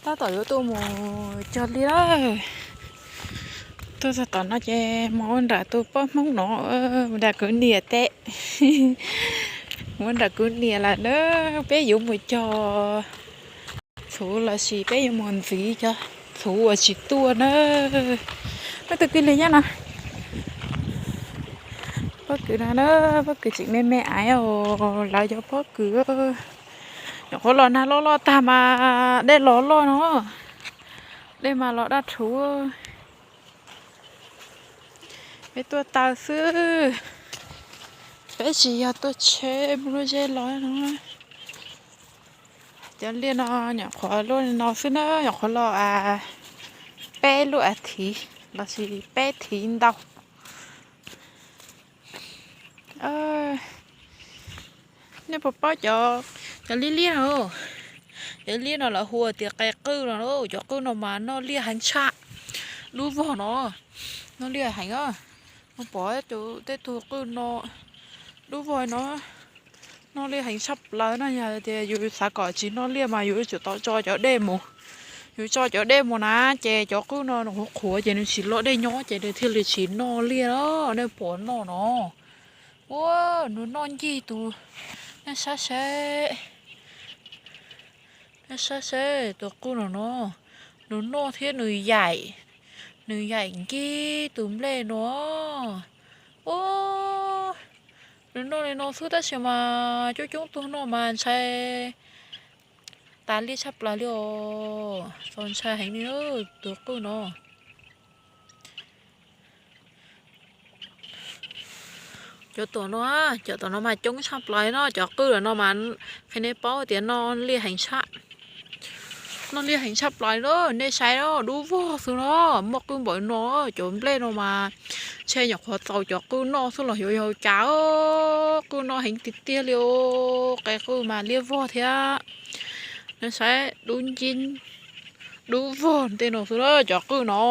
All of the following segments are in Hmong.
Tab tom yuav tuaj mus cog liaj lawm. Tuaj txog tom no ces mus ua nram tus poj Hmoob no, mus nram kuv niam teb. Mus ua nram kuv niam lawm na, peb yuav mus cog txhuv los sis peb yuav mus ntxiv cov txhuv uas tsis tuaj na. Muaj tus kwj li nyob no, pob kws no na, pob kws tseem me me aiv os, lawv cov pob kws. Nyuam qhuav los nag loj loj tag mas dej los loj no, dej mas los daj rhuv. Peb tuaj taw xwb, peb tsis yog tuaj tsheb, muaj lub zeb los no. Cov liaj no nyuam qhuav luaj no xwb na, nyuam qhuav los peb lub as thiv los sis peb thiv ntau. Nej puas paub cov, cov liaj liaj no? Cov liaj no lawv hu tias qe qwj no, cov qwj no mas noj liaj heev tshaj. Dub vog no, noj liaj heev os. Pom tej tug qwj no dub vog no, noj liaj heev tshaj plaws no. Yog tias yus xav kom tsis noj liaj mas yus tsum tau tso cov dej mus. Yus tso cov dej mus na, ces cov qwj no nws qhuav qhuav ces nws tsis loj dej nyob ces nws thiaj li tsis noj liaj. Nej pom noj no, ua, nws noj ncig tus, nej saib seb, nej saib seb tus qwj no no, nws noj thiab nws yaim, nws yaim ncig tus nplej no. Ua, nws noj li no xwb tab sis mas coob coob tug noj mas ntshai tas liaj tshaj plaws li os. Txaus ntshai heev li tus qwj no. Cov tom no, cov tom no mas coob tshaj plaws no, cov qwj no mas qhia nej paub tias noj liaj heev tshaj. Noj liaj heev tshaj plaws li, nej saib dub vog xwb no, muaj qwj npaum no, cov nplej no mas ntshe nyuam qhuav txaus cov qwj noj xwb los xyov yog cas, qwj noj heev tiag tiag li os, qe qwj mas liaj vog thiab. Nej saib dub ncig, dub vog tej no xwb na cov qwj no.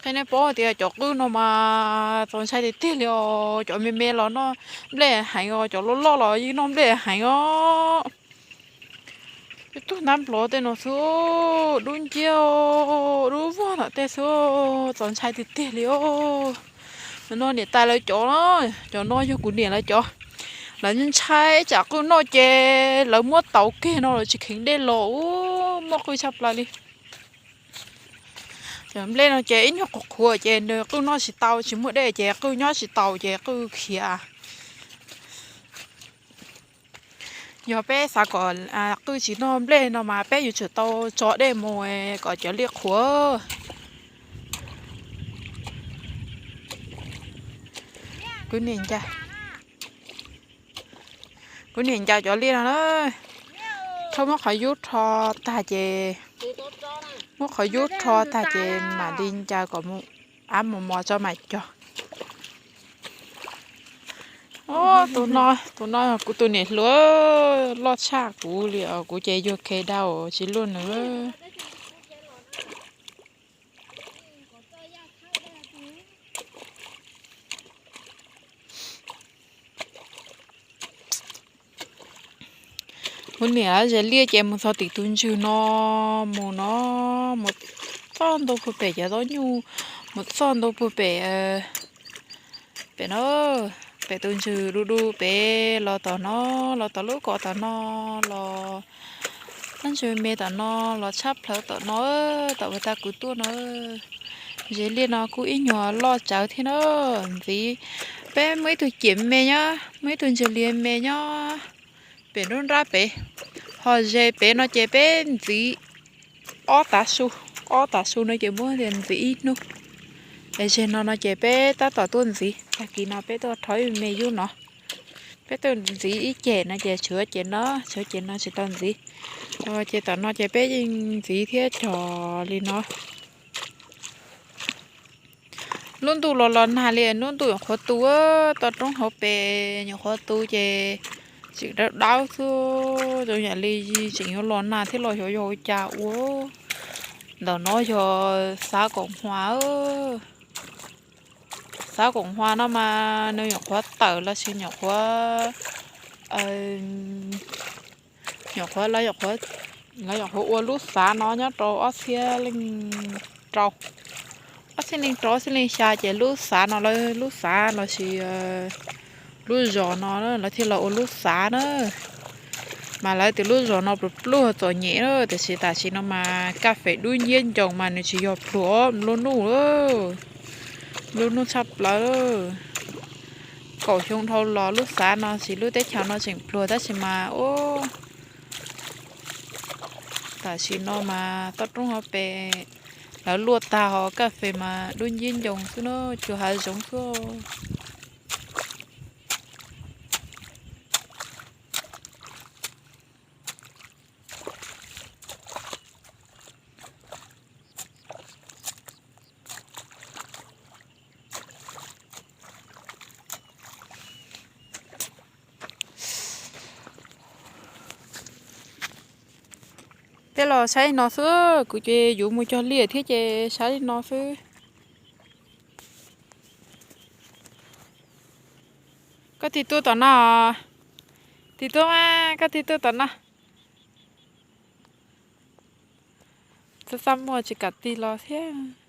Qhia nej paub tias cov qwj no mas txaus ntshai tiag tiag li os, cov me me los noj nplej heev os, cov loj loj los yeej noj nplej heev os. Ib tug ntab nplov tej no xwb, dub nciab, dub vog tom tej xwb, txaus ntshai tiag tiag li os. No niam tais lawv cov, cov no yog kuv niam lawv cov. Lawv ntshai tsam qwj noj ces lawv muab tauv kiag no lawv tsis kheev dej los, muaj qwj tshaj plaws li. Cov nplej no ces ib nyuag qhuav qhuav ces nws qwj noj tsis tau, tsis muaj dej ces qwj nyob tsis tau ces qwj khiav. Yog peb xav kom qwj tsis noj nplej no mas peb yuav tsum tau tso dej mus kom cov liaj qhuav. Kuv niam ncaws, kuv niam ncaws cov liaj no na, thaum muab qhov yub rho tag ces, muab qhov yub rho tag ces mam li ncaws kom av mos mos tso mam cog. Tus no, tus no kuv tus niam hluas loj tshaj kuv li os, kuv ces yuag khe dau tsis luaj nws. Kuv niam ze liaj ces mus txog tim tus ntswg no, mus no, mus txog ntua puag pem cov zaub nyuj, mus txog ntua puag pem, pem no, pem tus ntswg du du pem los tom no, los tom lub kom tom no, los lub ntswg me tom no, los tshab plhawv tom no, tom uas tag kuv tuaj no. Ze liaj no kuj ib nyuag loj tsawv thiab na. Ntxiv, peb muaj ib tug ciam me nyob, muaj ib tug ntswg liaj me nyob pem nruab nrab pem, ho ze pem no ces peb ntxiv ob tav su, ob tav su no ces muab ntxiv ib hnub. Es ze no no ces peb tab tom tuaj ntxiv, tag kis no peb tuaj rho ib me yub no. Peb tuaj ntxiv ib ceg no ces tshuav ceg no, tshuav ceg no tsis tau ntxiv. Ces tom no ces peb yeej ntxiv thiab cog li no. Lub ntuj los los nag li, lub ntuj nyuam qhuav tu, toj roob hauv pes nyuam qhuav tu ces tseem dawb dawb xwb, zoo yam li tseem yuav los nag thiab los xyov yog ua cas ua. Ntawm no yog Xav Kaum Hua. Xav Kaum Hua no mas nws nyuam qhuav tawm los sis nyuam qhuav, nyuam qhuav lawv nyuam qhuav Lawv nyuam qhuav ua lub xav no nyob rau ob txhiab leej rau, ob txhiab leej rau, ob txhiab leej xya ces lub xav no, lawv lub xav los sis lub zos no lawv thiaj los ua lub xav na. Mas lawv tias lub zos no pluag pluag txom nyem na, tiam sis tam sim no mas kaj fes dub nciab ncoo mas nws tsis yog pluag, nplua nuj, nplua nuj tshaj plaws. Kaum xyoo dhau los lub xav no tsis, lub teb chaws no tseem pluag tab sis mas ub, tam sim no mas toj roob hauv pes lawv luaj tag, ho kaj fes mas dub nciab ncoo xwb na, tsuas hav zoov xwb. Tej los saib li no xwb, kuv ces yuav mus cog liaj thiab ces saib li no xwb. Koj tig tuaj tom no, tig tuaj mas koj tig tuaj tom no. Txaj txaj muag tsis kam tig los thiab.